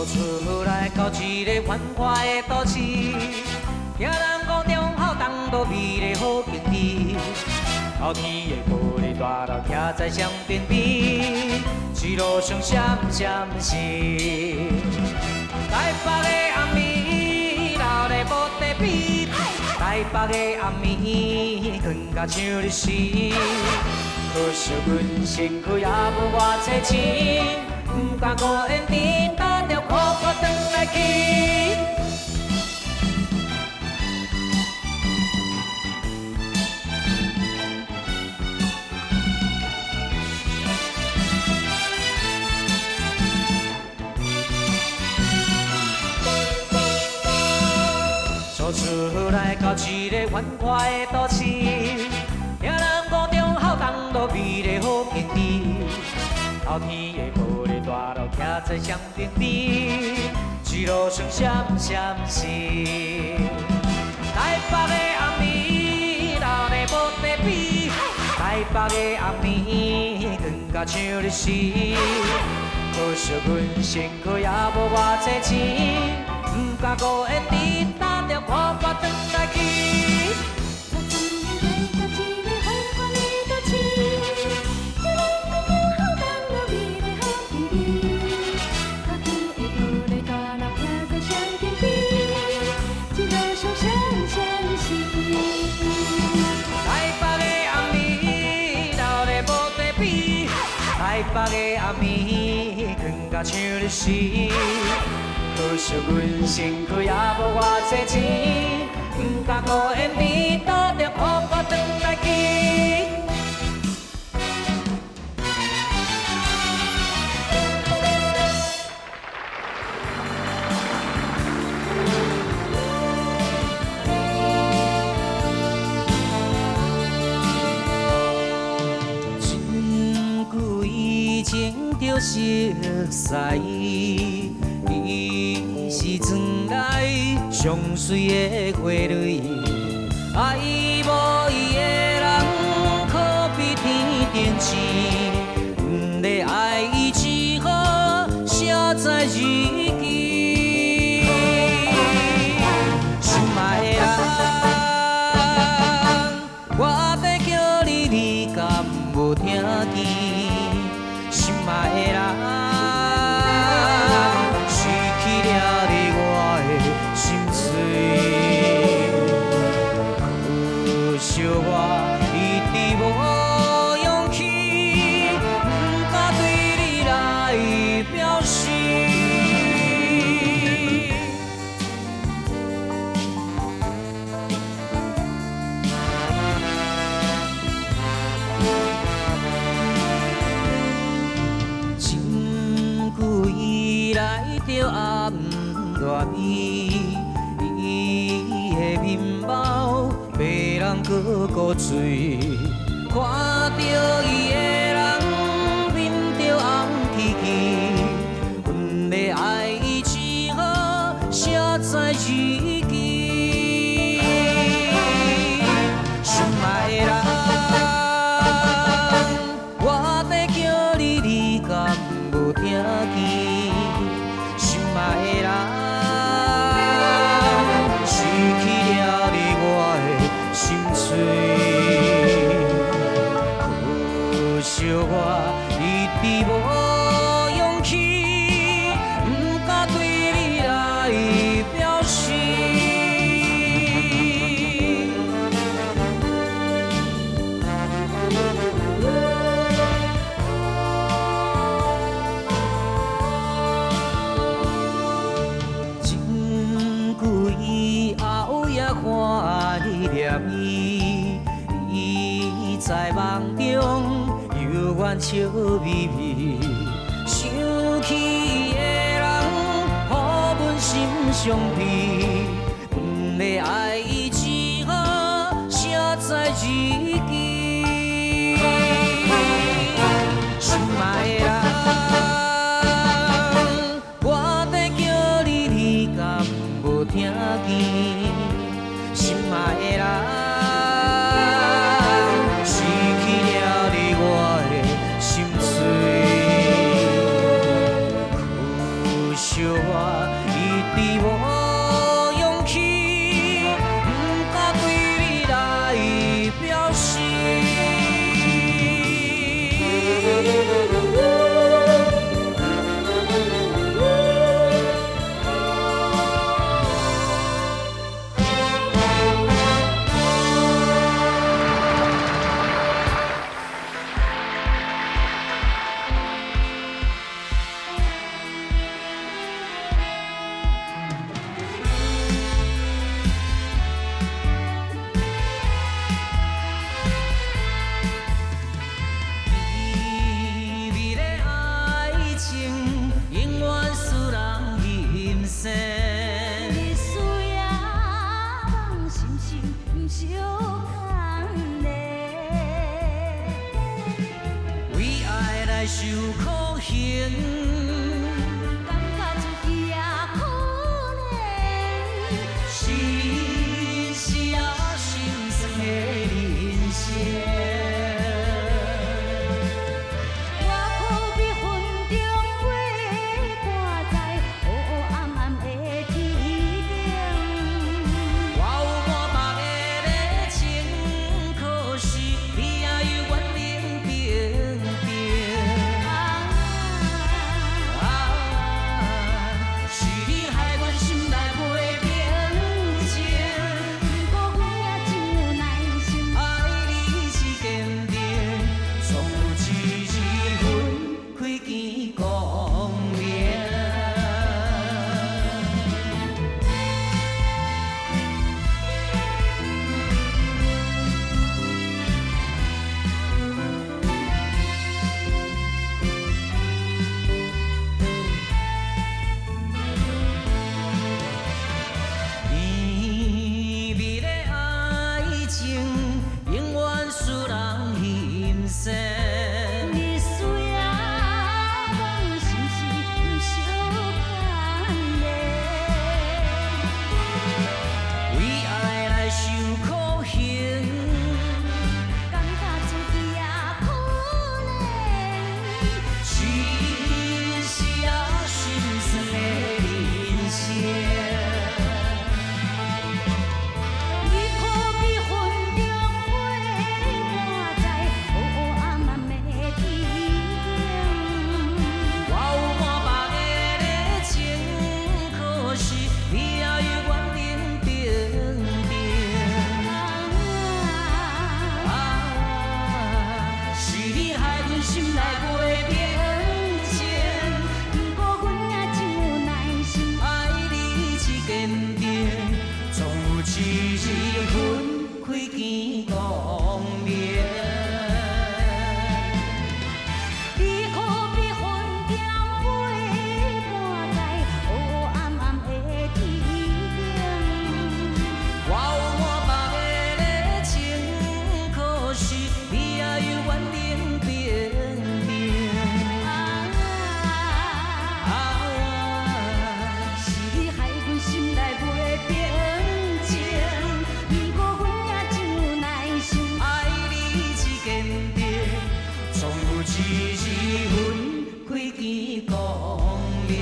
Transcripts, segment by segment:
出來到一个繁華的都市，聽人講忠孝東路美麗好景致，透天的玻璃大樓徛在雙邊邊，一路上閃閃閃。台北的暗暝，鬧熱無得比，台北的暗暝，困甲像日死。可惜阮身軀也無偌濟錢，毋敢五円甜，搭著苦苦轉來去。走出來到一个繁華的都市，聽人講忠孝東路美麗好景致，透天的玻璃大樓徛在雙邊邊，一路上閃閃閃。台北的暗暝，鬧熱無得比，台北的暗暝，困甲像日死。可惜阮身軀也無偌濟錢，毋敢五円甜，搭著苦瓜轉來去。走出來到一个繁華的都市，聽人講忠孝東路美麗好景致，透天的玻璃大樓徛在雙邊邊，一路上閃閃閃。台北的暗暝，鬧熱無得比，台北的暗暝，困甲像日死。可惜阮身軀也無偌濟錢，毋敢五円甜，搭著苦瓜轉來去。真久以前就熟似伊，伊是庄內上媠的花蕊，愛慕伊的人可比天頂星，阮的愛伊只好寫在日記。心愛的人，我在叫你，你敢無聽見？心愛的人，失去了你我的心碎。可惜我一直無勇氣，毋敢對你來表示。真久以來就暗戀伊，伊的面貌被人閣古錐，看著伊的人面就紅起起，阮的愛伊只好寫在日記。心愛的人，我在叫你，你敢無聽見？心愛的人，失去了你我的心碎。可惜我一直無勇氣，毋敢對你來表示。真久以後也懷念伊，伊在夢中猶原笑眯眯，想起伊的人，予阮心傷悲。阮的愛伊只好寫在日記。心愛的人，我在叫你，你敢無聽見？心愛的人，失去了你我的心碎。可惜我受苦刑，感覺自己也可憐。是是啊，心酸的人生。我可比雲中飛掛在黑黑暗暗的天頂。我有滿目的熱情，可惜你也猶原冷冰冰。啊，啊，是你害阮心內袂平靜。不過阮也真有耐心。愛你是堅定，總有一日分開見光明。甜蜜的愛情，永遠使人心酸。日思夜夢，是毋是毋相牽連？為愛來受苦刑，感覺自己也可憐。是是啊，心酸的人生。你可比雲中飛掛在黑黑暗暗的天頂。我有滿目的熱情，可惜你也猶原冷冰冰。啊，啊，是你害阮心內袂平靜。不過阮也真有耐心。愛你是堅定，總有一日分開見光明。你可比雲中飛掛在黑黑暗暗的天頂。我有滿目的熱情，可惜你也猶原冷冰冰。啊，啊，是你害阮心內袂平靜。不過阮也真有耐心。愛你是堅定，總有一日分開見光明。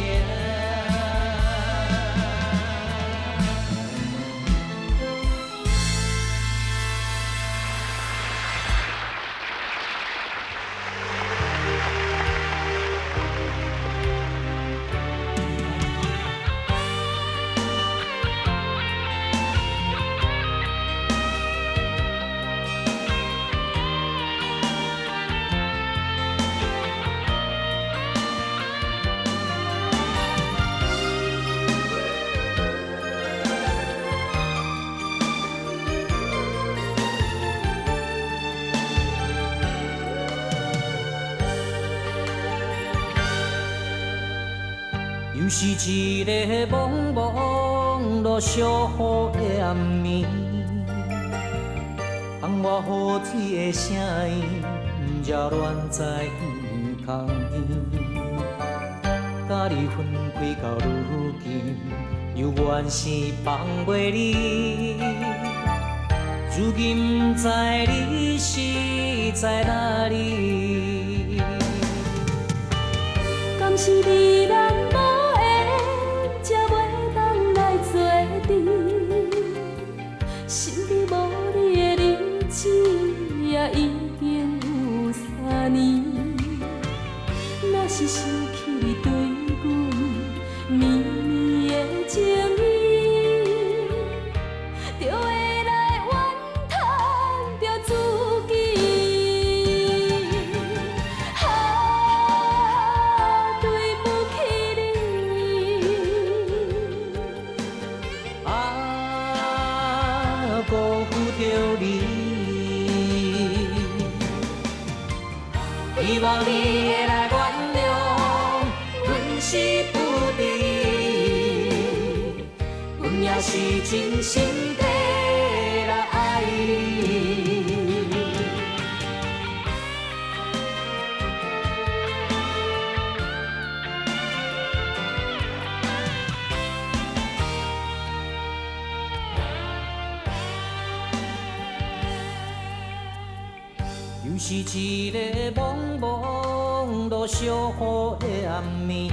又是一个茫茫落小雨的暗暝，窗外雨水的声音扰乱在耳空边。佮你分开到如今，犹原是放袂离。如今不知你是在哪里？敢是你咱無緣，才袂當來做陣。身邊無你的日子也已經有3年。若是想起你對阮綿綿的情意，就會來怨嘆著自己。啊，對不起你。啊，辜負著你。希望你會來原諒，阮是不得已，阮也是真心地來愛你。又是一个濛濛落小雨的暗暝，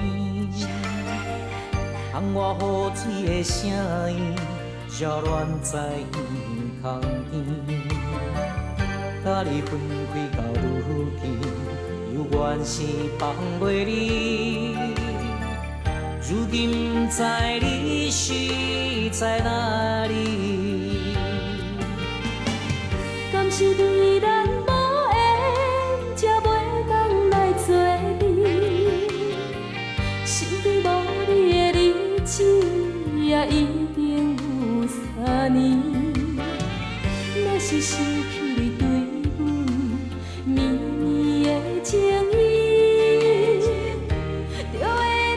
窗外雨水的聲音擾亂在耳空邊。佮你分開到如今，猶原是放袂離。如今不知你是在哪裡？敢是對咱無緣，才袂當來做陣。身邊無你的日子，也已經有3年。若是失去你對阮綿綿的情意，就會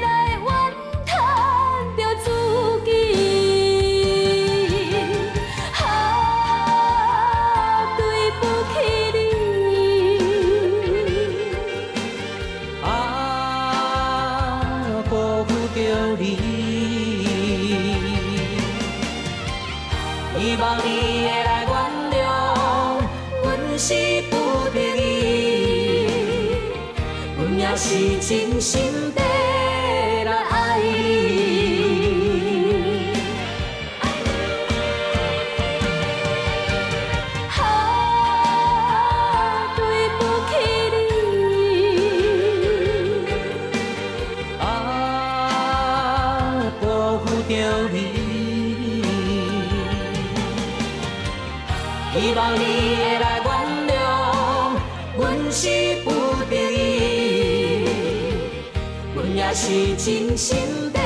來怨嘆著自己。啊，對不起你。啊，辜負著你。希望你會來原諒，阮是不得已，阮也是真心地來愛你。啊，對不起你。啊，辜負著你。希望你會來原諒，阮是不得已，阮也是真心地